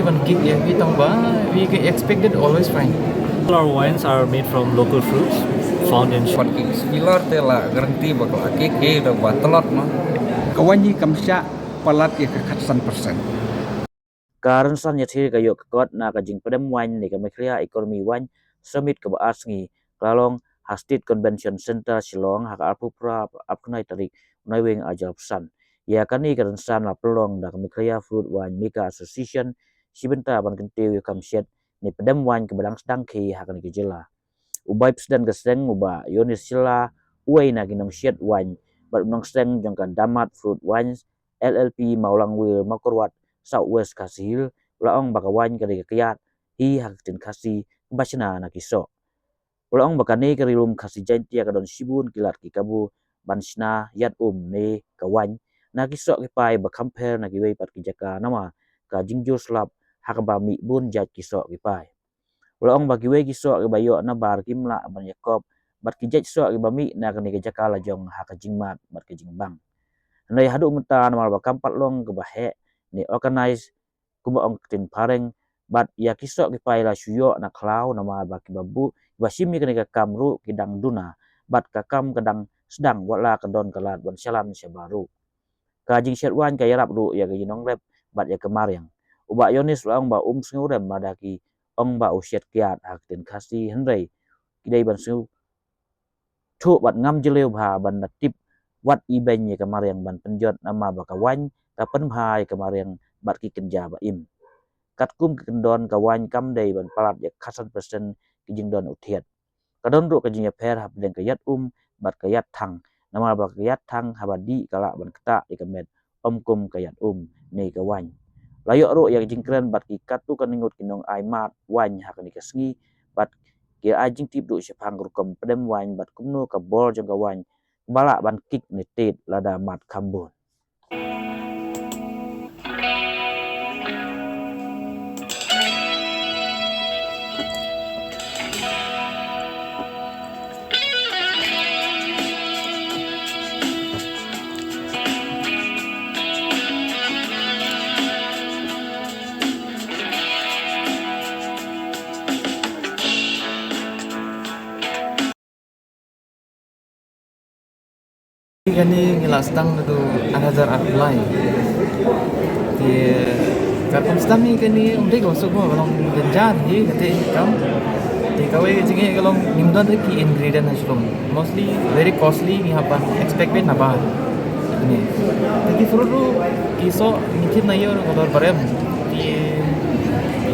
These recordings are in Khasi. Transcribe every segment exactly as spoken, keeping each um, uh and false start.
Ban kick ïa ki tang ba we can expect it always fine. All our wines are made from local fruits found in Shillong. Ban kick similar te la guarantee ba ka la kick hi da ba tlot ma. Ka wine hi kam shah palat ïa ka khatsan percent. Ka rynsan ïathir ka ïoh ka kot na ka jingpdem wine ne ka Meghalaya Economy Wine Summit kaba ar sngi ka la long ha State Convention Centre Shillong ha ka arphew phra arphew khyndai tarik u Naiwieng arhajar arphew san. Ïa kane ka rynsan la pynlong da ka Meghalaya Fruit Wine Maker Association shi bynta ban kyntiew ïa ka kam shet ne pdem wine kaba dang sdang khie ha kane ka jylla. U Vice President ka seng u Bah Yonis Shylla, uwei na ki nongshet wine bad u nongseng jong ka Damat Fruit Wines L L P Mawlangwir Mawkyrwat South West Khasi Hills, u la ong ba ka wine ka dei ka kyiad hi ha ka ktien Khasi kaba shna na ki soh. U la ong ba kane ka Ri Lum Khasi Jaiñtia ka don shibun ki lad ki kabu ban shna ïaid um ne ka wine na ki soh ki pai ba kham pher na kiwei pat ki jaka namar ka jingjur slap ha kaba mih bun jait ki soh ki pai. U la ong ba kiwei ki soh kiba ïoh nabar kim lah ban ïakop bad ki jait soh kiba mih na kane ka jaka la jong ha ka jingmad bad ka jingbang. Hynrei haduh mynta namar ba kam pat long kaba heh ne organize kumba ong ka ktien phareng bad ïa ki soh ki pai la shu ïoh na khlaw namar ba kiba buh kiba shim ïa kane ka kam ruh ki dang duna bad ka kam ka dang sdang wat la ka don ka lad ban shalan shabar ruh. Ka jingshet wine ka ïarap ruh ïa ka ïinongrep bad ïa ka mariang. U Bah Yonis u la ong ba um sngewrem lada ki ong ba u shet kyiad ha ka ktien Khasi hynrei ki dei ban sngewthuh bad ngam jylliew bha ban da tip wat ibeiñ ïa ka mariang ban pynjot namar ba ka wine ka pynbha ïa ka mariang bad ki kynja ba im. Katkum ka kyndon ka wine kam dei ban palat ïa ka khatsan persen ki jingdon u thied. Ka don ruh ka jingïapher hapdeng ka ïaid um bad ka ïaid thang namar ba ka ïaid thang haba dih ka lah ban ktah ïa ka met ym kum ka ïaid um ne ka wine. La ïoh ruh ïa ka jingkren bad ki katto katne ngut ki nongai mad wine ha kane ka sngi bad ki ai jingtip ruh shaphang ka rukom pdem wine bad kumno ka bor jong ka wine ba lah ban kick ne tied lada mad kham bun. Kane ngi la sdang naduh ar hajar arphew lai. Te ka kam sdang hi kane ym dei kaba suk mo, ka long jynjar hi kata ka kam. Te kawei ka jingeh ka long ngim don re ki ingredient ha shlur. Mostly very costly, ngi hap ban expect beit na bar. Kane. Te ki fruit ruh ki soh ngi tip na ïoh ka dor barem. Te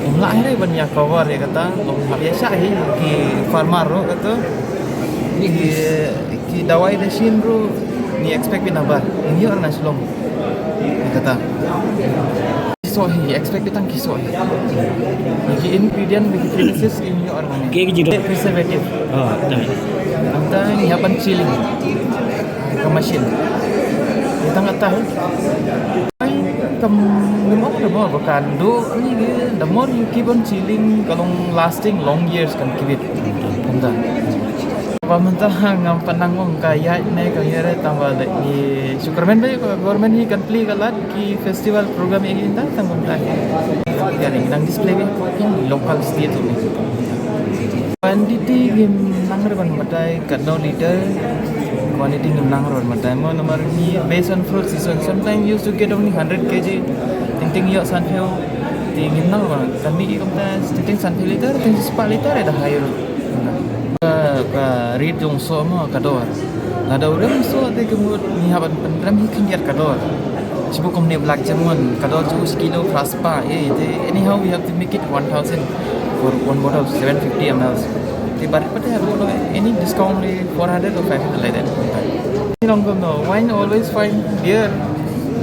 ym lah hi re ban ïa cover ïa kata, ym hap ïa shah hi ki farmer ruh kata. Ki Ki dawai dashin ruh ngi expect beit na bar. Ngi ïoh na Shillong. Kata. Ki soh hi, expect beit tang ki soh hi. Ki ingredient, ki premises ngi ïoh na. Ki ki jidok. Preservative. Ah, tak. Nangta ngi hap ban chilling. Ka machine. Ngi tang atai. Ai, kam, ngam ong da mo ba kan duh, ni, the more you keep on chilling, ka long lasting long years kan keep it. Kumta. Ba mynta ngam pat nang ong ka ïaid ne ka ïaid re tang ba ngi shu kyrmen ba ka government hi kan plie ka lad ki festival program ïa ngi tang kumta. Ka nang display ba local state ni. Quantity ngim nang re ban batai katno liter. Quantity ngim nang re ban batai mo namar ngi based on fruit season. Sometimes used to get only hundred K G. Teng teng ïoh sanphew. Te ngim nang re ban kan mih kumta teng teng sanphew liter, teng spah liter da high road. Ka, ka rate jong soh mo ka dor. Lada u rem soh te ka mut ngi hap ban pynrem hi khyndiat ka dor. Shibun kumne black jamun ka dor ju shi kilo phra spah. Eh, te anyhow we have to make it one thousand for one bottle seven fifty M L. Te barit pat te hap bottle any discount le four hundred or five hundred like that. Ni long kumno, wine always fine, beer.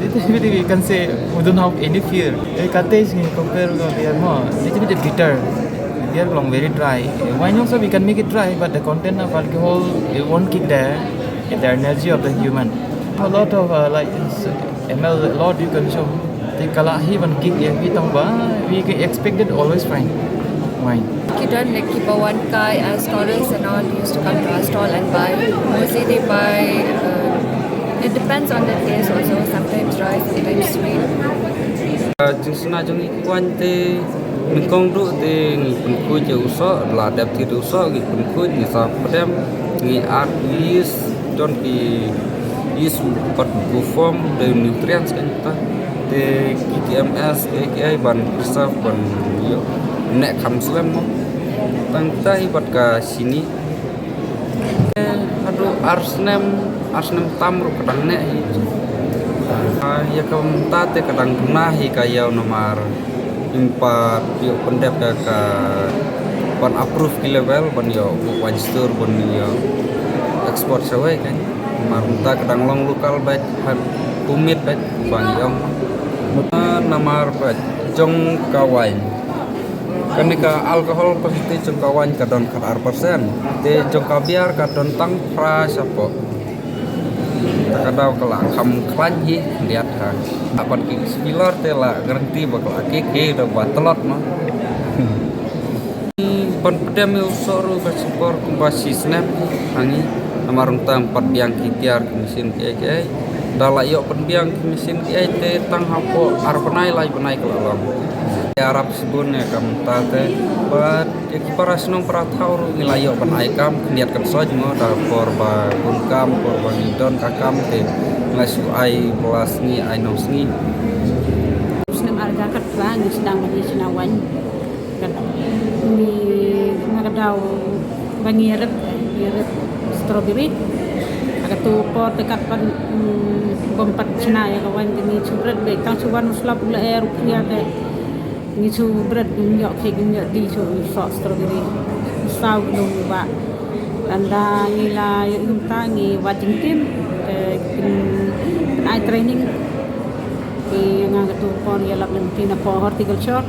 Little bit we can say we don't have any fear. Eh, ka taste ngi compare with beer mo. Little bit bitter. Beer long very dry. Wine also we can make it dry, but the content of alcohol, it won't kick the, the energy of the human. A lot of, uh, like, it's, M L, a lot you consume. Te ka lah hi ban kick ïa ki tang ba we can expect it always fine. Wine. Ki don like ki ba wan kai as tourists and all used to come to our stall and buy. Mostly they buy, uh, it depends on the taste also. Sometimes dry, sometimes sweet. Jingsna jong ngi ki waiñ te, nyngkong duh te ngi pynkhuid ïa u soh, la dep thied u soh ngi pynkhuid, ngi sa pdem, ngi add yeast, don ki yeast bad u form de nutrients kata. Te ki T M S, A K I ban preserve, ban ïoh neh kham slem mo. Tang kata hi bad ka shini. Haduh ar snem, ar snem tam ruh ka dang neh hi. Ïa ka mynta te ka dang duna hi ka ïew namar ym pat ïoh pyndep ïa ka ban approve ki level ban ïoh buh wine store ban ïoh export shawei kan. Namar mynta ka dang long local beit, ha permit beit ban ïoh. Namar beit jong ka wine, kane ka alcohol percentage jong ka wine ka don khat ar percent. Te jong ka beer ka don tang phra shapoh. Ta ka daw ka la kham khlaiñ hi, diat ha. Aban ki spiller te la guarantee ba ka la kik hi da ba tlot ma. Ban pdem ïa u soh ruh ka shipor kumba shi snem ha ngi. Namar ym pat biang ki tiar ki machine ki ei ki ei. Da la ïoh pynbiang ki machine ki ei te tang hapoh ar bnai lai bnai ka la long. Ïarap shibun ïa ka mynta te. Bad ïa ki para shnong para thaw ruh ngi la ïoh ban ai kam khyndiat kan soi mo da por ba bun kam, por ba ngi don ka kam te ngi la shu ai bla sngi ai nong sngi. Snem ar hajar khatphra ngi sdang ban ïa shna waiñ. Kat ngi na ka daw ba ngi ïarep, ïarep strawberry. Ha katu por te kat ban, mm, bym pat shna ïa ka waiñ te ngi shu bret beit tang shu wan u slap u lyer u khia te. Ngi shu bret, ngi ïoh khie, ngi ïoh die shu soh strawberry. Saw kilo ngi wah. Lada ngi la ïoh ïum ta ngi wad jingtim, te kin, kin ai training. Te nga katu por ïalap lynti na por horticulture.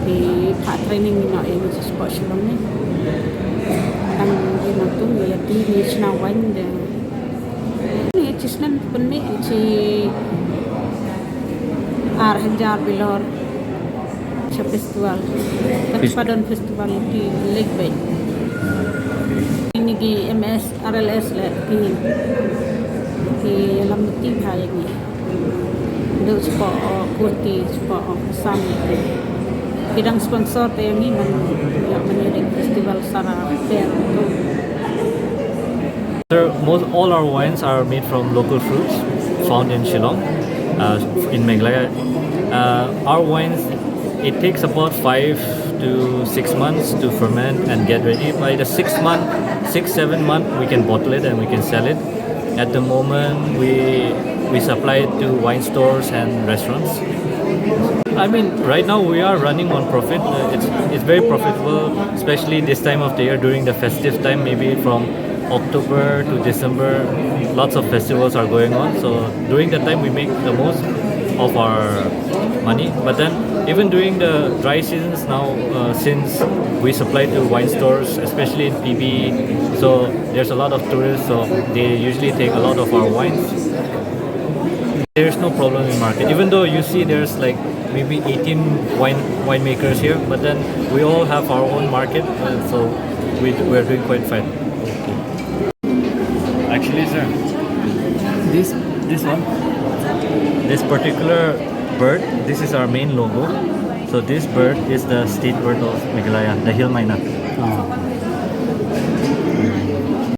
Te phah training ngi noh ïa ngi sha spot Shillong ni. Tang ïa nangtu ngi ïa die ngi shna waiñ de. Ni chi snem pynmih chi ar hajar bilor. Cha festival. Kat Fes- padon festival ki Lake Bay. Ini ki M S R L S le ki, ki lam ti bha ïa ki. Duk spa Kurti, spa Assam ïa ki. Ki dang sponsor te ïa ngi man, ïa man ïa ding festival Sara Fair tu. Sir, most all our wines are made from local fruits found in Shillong, uh, in Meghalaya. Uh, our wines, it takes about five to six months to ferment and get ready. By the sixth month, six, seven month, we can bottle it and we can sell it. At the moment, we, we supply it to wine stores and restaurants. I mean, right now we are running on profit. Uh, it's, it's very profitable, especially this time of the year during the festive time, maybe from October to December, lots of festivals are going on. So during that time, we make the most of our money. But then, even during the dry seasons now, uh, since we supply to wine stores, especially in P B, so there's a lot of tourists, so they usually take a lot of our wines. There's no problem in market, even though you see there's like maybe eighteen wine winemakers here, but then we all have our own market, uh, so we, we're doing quite fine. Actually, sir, this, this one, this particular bird, this is our main logo. So this bird is the state bird of Meghalaya, the hill myna. Ah.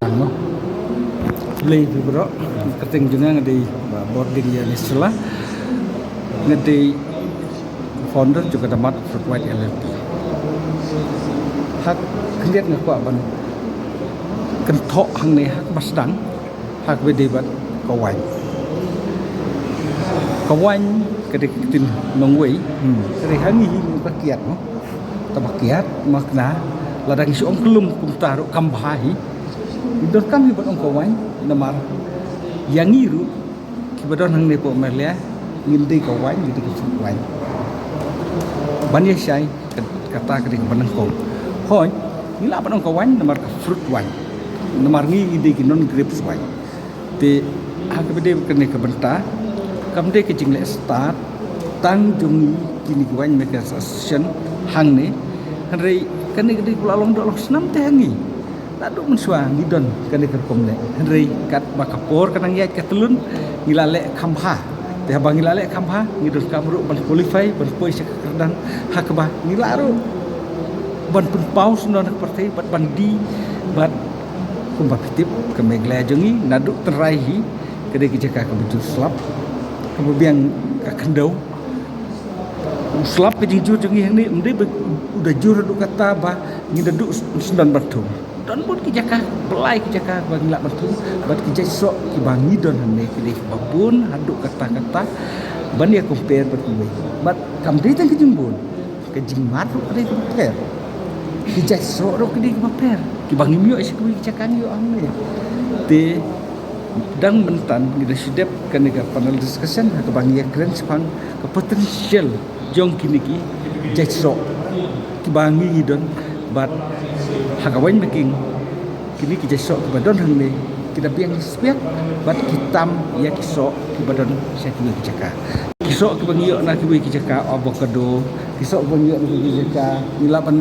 Ano? Lei bibro, kyrteng jong nga nga dei, uh, Bording ïa Nisla. Nga dei founder jong ka Damat Fruit White L L P. Ha khyndiat nga kwah ban kynthoh hangne ha kaba sdang, ha kaba dei bad ka waiñ. Ka waiñ ka dei ka ktien nongwei. Hmm. Ka dei ha ngi hi ngi ba kiad mo. Kaba kiad ma kane lada ngi shu ong kyllum kumta ruh kam bha hi. Ngi donkam hi ban ong ka waiñ namar ïa ngi ruh kiba don hangne hapoh Meghalaya, ngin dei ka waiñ, ngin dei ka fruit wine. Ban ïa shai, ka-, kata ka dei kaba nyngkong. Hooid, ngi lah ban ong ka waiñ namar ka fruit wine. Namar ngi, ngi dei ki non grapes wine. Te ha kaba dei kane ka bynta, kam dei ka jingleh stad tang jong ngi kine ki Wine Makers Association hangne. Hynrei kane ka dei kaba la long doh long snam te ha ngi. Naduh mynshuwa ngi don kane ka rukom leh. Hynrei katba ka por ka nang ïaid ka tyllun, ngi la leh kham bha. Te haba ngi la leh kham bha, ngi donkam ruh ban qualify ban poi sha ka kyrdan ha kaba ngi lah ruh ban pynpaw sngewdon ha ka pyrthei bad ban die bad kumba phi tip ka Meghalaya jong ngi naduh tynrai hi ka dei ka jaka kaba jur slap, kaba biang ka khyndew. U slap ka jingjur jong ngi hangne, ym dei ba u da jur haduh katta ba ngi da duh sngewdon ban thung. Don bun ki jaka, blai ki jaka ba ngi lah ban thung bad ki jait soh kiba ngi don hangne ki dei kiba bun haduh katta katta ban ïa compare bad kiwei. Bad kam dei tang ka jingbun, ka jingmad ruh ka dei kaba pher, ki jait soh ruh ka dei kaba pher, kiba ngim ïoh sha kiwei ki jaka ngi ïoh hangne. Te dang mynta ngi da shu dep kane ka panel discussion ha kaba ngi ïa kren shaphang ka potential jong kine ki jait soh kiba ngi ngi don bad ha ka wine making kine ki jait soh kiba don hangne ki da biang spiak bad ki tam ïa ki soh kiba don sha kiwei ki jaka. Ki soh kiba ngi ïoh na kiwei ki jaka, avocado, ki soh kiba ngi ïoh na kiwei ki jaka, ngi lah ban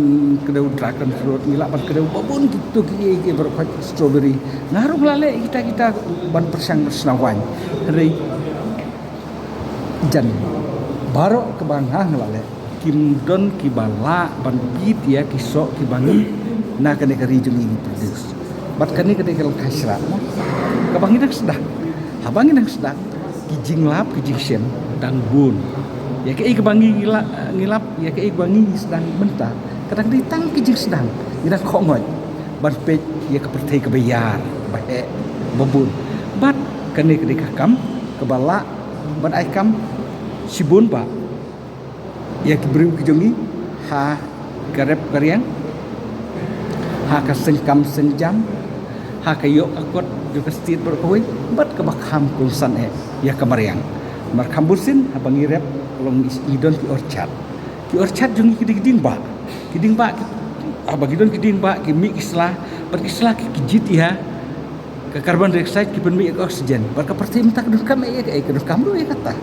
kdew dragon fruit, ngi lah ban kdew ba bun kito kiei kiei baroh, strawberry. Nga ruh nga la leh kita kita ban pyrshang sna wine. Hynrei jan baroh kaba nga nga la leh kim don kiba lah ban beat ïa ki soh kiba ngi na kane ka ri jong ngi ngi produce. Bad kane ka dei ka lyngkha shrap mo kaba ngi dang sdang. Haba ngi dang sdang ki jinglap ki jingshem dang bun. Ïa kaei kaba ngi la, ngi lap, ïa kaei kaba ngi sdang mynta ka dang dei tang ki jingsdang. Ngi dang khoh ngoit ban peit ïa ka pyrthei kaba ïar, ba heh, ba bun. Bad kane ka dei ka kam kaba lah ban ai kam shibun ba ïa ki briew ki jong ngi ha ka rep ka riang, ha ka seng kam seng jam, ha ka ïoh ka kot jong ka state baroh kawei, bad kaba kham kongsan eh ïa ka mariang. Namar kham bun sien haba ngi rep long ngi don ki orchard. Ki orchard jong ngi ki dei ki dieng bah. Ki dieng bah ki, haba ngi don ki dieng bah ki mih ki sla, bad ki sla ki, ki jied ïa ka carbon dioxide ki pynmih ïa ka oxygen. Bad ka pyrthei mynta ka donkam eh ïa kaei, ka donkam ruh ïa kata.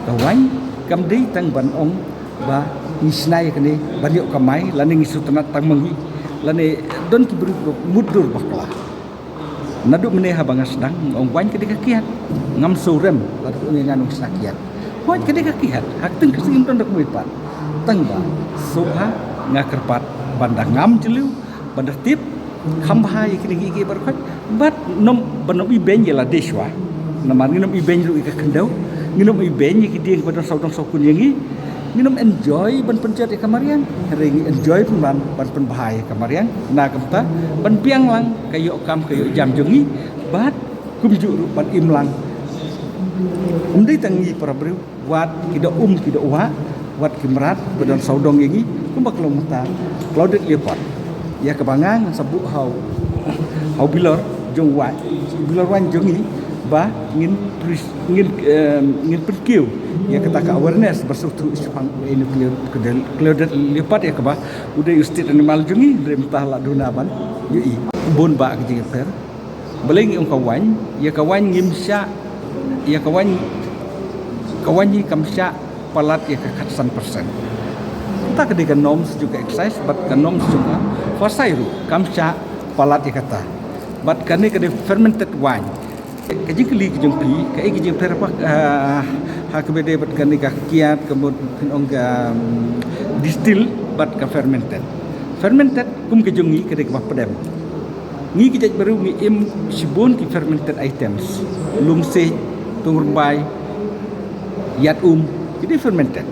Ka wine kam dei tang ban ong ba ngi shna ïa kane ban ïoh kamai lane ngi sngewtynnat tang ma ngi lane don ki briew ba mutdur bakla. Naduh mynne haba nga sdang nga ong wine ka dei ka kiad. Ngam sngewrem lada ka ong ïa nga nong shna kiad. Hooid ka dei ka kiad. Ha kata ka sngi ym don da kawei pat. Tang ba sngewbha nga kyrpad ban da ngam jylliew, ban da tip kham bha ïa kine kiei kiei baroh khoit. Bad nym, ban nym ibeiñ ïa lade shuwa. Namar nginym ibeiñ ruh ïa ka khyndew, nginym ibeiñ ïa ki dieng ba don sawdong sawkun ïa ngi. Nginym enjoy ban pynjot ïa ka mariang, hynrei ngi enjoy pynban ban pynbha ïa ka mariang. Na ka bynta ban biang lang ka ïoh kam ka ïoh jam jong ngi bad kumjuh ruh ban im lang. Ym dei tang ngi para briew, wat ki doh um ki doh wah, wat ki mrad ba don sawdong ïa ngi, kumba ka long mynta Clouded Leopard. Ïa kaba nga ngan sa buh ha u, ha u bilor jong wine, bilor wine jong ngi ba ngin pris-, ngin, em, ngin pynkiew ïa kata ka awareness ba sngewthuh shaphang, eh, nuclear Clouded Leopard ïa kaba u dei u state animal jong ngi, hynrei mynta la duna ban ïohi. Bun bah ka jingïapher. Balei ngi ong ka wine, ïa ka wine ngim shah, ïa ka wine, ka wine hi kam shah palat ïa ka khatsan percent. Kata ka dei ka norms jong ka excise bad ka norms jong ka FSSAI ruh kam shah palat ïa kata. Bad kane ka dei fermented wine. Ka jingkylli ka jong phi, kaei ka jingpher ba, ah, ha kaba dei bad kane ka kiad, ka mut phin ong ka, mm, distill bad ka fermented. Fermented kum ka jong ngi ka dei kaba pdem. Ngi ki jait briew ngi im shibun ki fermented items. Lungsiej, tungrymbai, ïat um, ki dei fermented.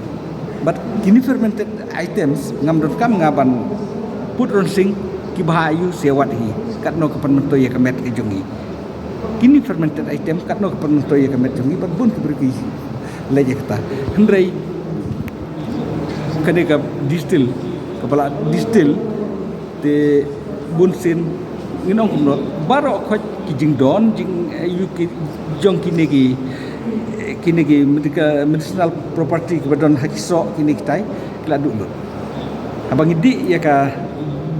Bad kine fermented items ngam donkam nga ban put ronsing, ki bha aiu sa wat hi. Katno ka pynmyntoi ïa ka met ka jong ngi. Kine fermented item katno ka pynmyntoi ïa ka met jong ngi bad bun ki briew ki leh ïa kata. Hynrei kane ka distill, kaba la distill, te bun sien ngin ong kumno, baroh khoit ki jingdon jing, eh, ïa ki jong kine ki, eh, kine ki medica-, medicinal property kiba don ha ki soh kine kitai ki la duh lut. Haba ngi dih ïa ka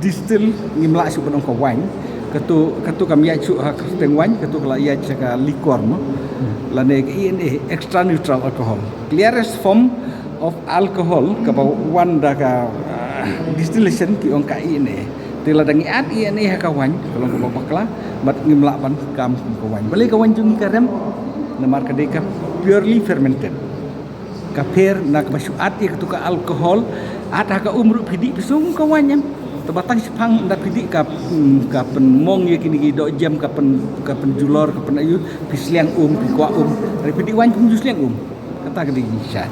distill ngim lah shuh ban ong ka wine. Kato, kato kam ïaid shuh ha ka kyrteng wine, kato ka la ïaid sha ka liquor mo. Lane ka E N A, extra neutral alcohol. Clearest form of alcohol kaba wan da ka, ah, distillation ki ong ka E N A. Te lada ngi add E N A ha ka wine ka long kaba bakla, bad ngim lah ban kam kum ka wine. Balei ka wine jong ngi ka rem? Namar ka dei ka purely fermented. Ka pher na kaba shu add ïa katu ka alcohol, add ha ka um ruh phi dih phi sngew ka wine em. Te ba tang shiphang ynda phi dih ka, mm, ka pynmong ïa kine ki dohjem, ka pyn, ka pynjulor, ka pyn aiu, phi sliang um, phi kwah um. Hynrei phi dih wine phim ju sliang um. Kata ka dei jingshisha.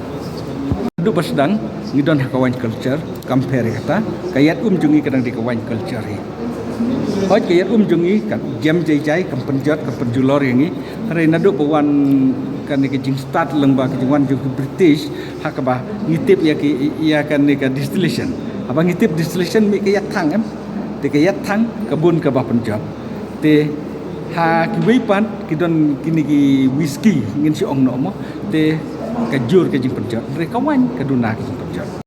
Naduh ba sdang ngi don ha ka wine culture, kam pher ïa kata, ka ïat um jong ngi ka dang dei ka wine culture hi. Hooid ka ïat um jong ngi ka jem jai jai, kam pynjot, kam pynjulor ïa ngi. Hynrei naduh ba wan kane ka jingstad lyngba ka jingwan jong ki British, ha kaba ngi tip ïa ki, ïa kane ka distillation. Haba ngi tip distillation mih ka ïat thang em. Te ka ïat thang ka bun kaba pynjot. Te ha kiwei pat ki don kine ki whisky ngin shu ong noh mo. Te ka jur ka jingpynjot. Hynrei ka wine ka duna ka jingpynjot.